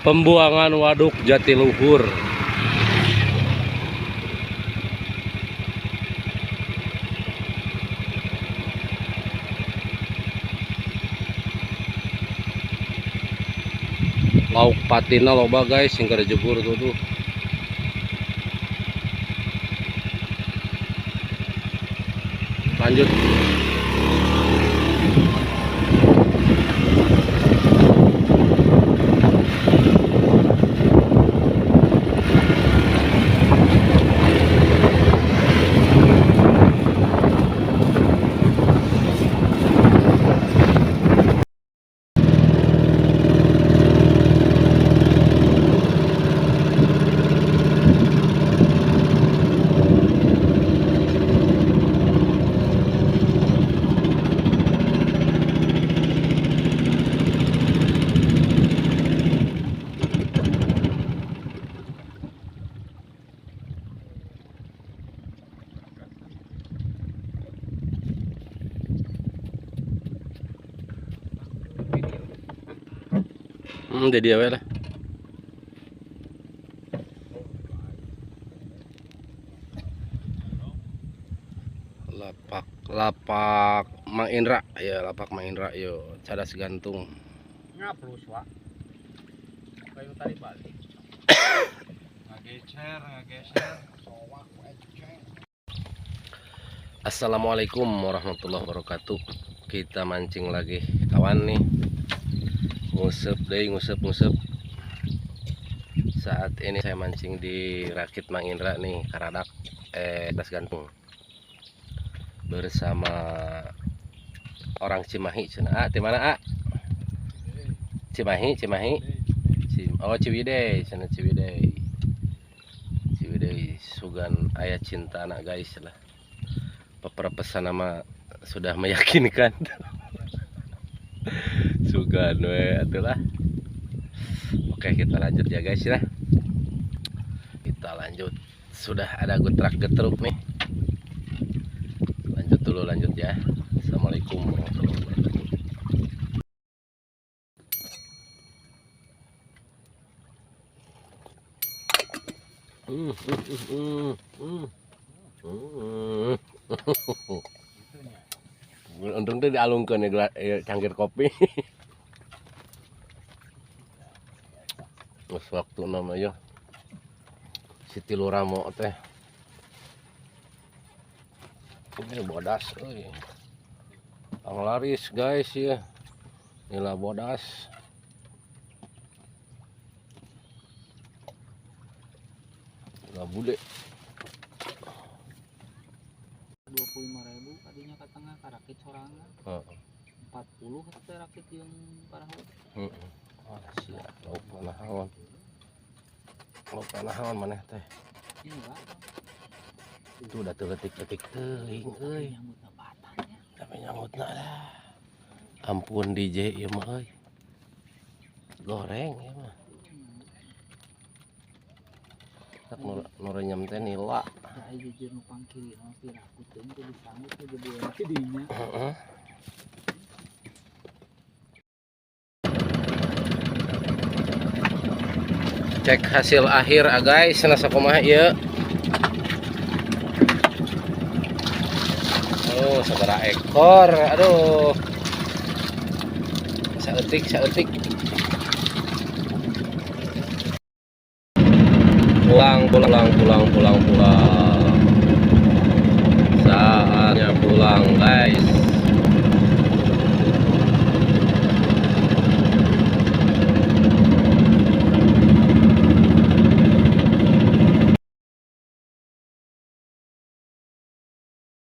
Pembuangan Waduk Jatiluhur. Lauk patina loba guys, sing jebur tuh tuh. Lanjut. Jadi apa lah? Lapak Mang Indra, ya lapak Mang Indra, yo cadas gantung. Ngaplus wak. Kayu tadi balik. Ngageser, ngageser. Assalamualaikum warahmatullahi wabarakatuh. Kita mancing lagi kawan nih. Ngusep deh, ngusep. Saat ini saya mancing di rakit Mang Indra nih, Karadak, das gantung. Bersama orang Cimahi. Ah, di mana, ah? Cimahi, Cimahi. Oh, Ciwidey, sana Ciwidey. Ciwidey sugan ayah cinta anak guys lah. Pesan nama sudah meyakinkan. Sugan we atulah. Oke, kita lanjut ya guys ya. Kita lanjut. Sudah ada getrak getruk nih. Lanjut dulu, lanjut ya. Assalamualaikum warahmatullahi wabarakatuh. Untung tuh dialungkeun ya cangkir kopi. Terus waktu namanya Siti Luramo teh. Ini bodas euy. Ang laris guys ya. Nila bodas. Nila bude. 25.000 tadinya ke tengah karakit sorangan. 40 teh rakit yang parahu. Heeh. Wah, siap lauk panahaon. Lauk panahaon maneh teh. Itu udah tuh letik-letik teuing euy. Tapi nyangutna lah. Ampun DJ ieu mah euy. Goreng ieu mah. Tak nu renyem teh nila. Da jujur nu pangkiri mah piraku teh teu disanggut teh gedean ti dinya. Heeh. Cek hasil akhir guys, nasa kumaha ieu. Oh, sabaraha ekor. Aduh. Saeutik, saeutik. Pulang, pulang, pulang, pulang, pulang. Saatnya pulang, guys.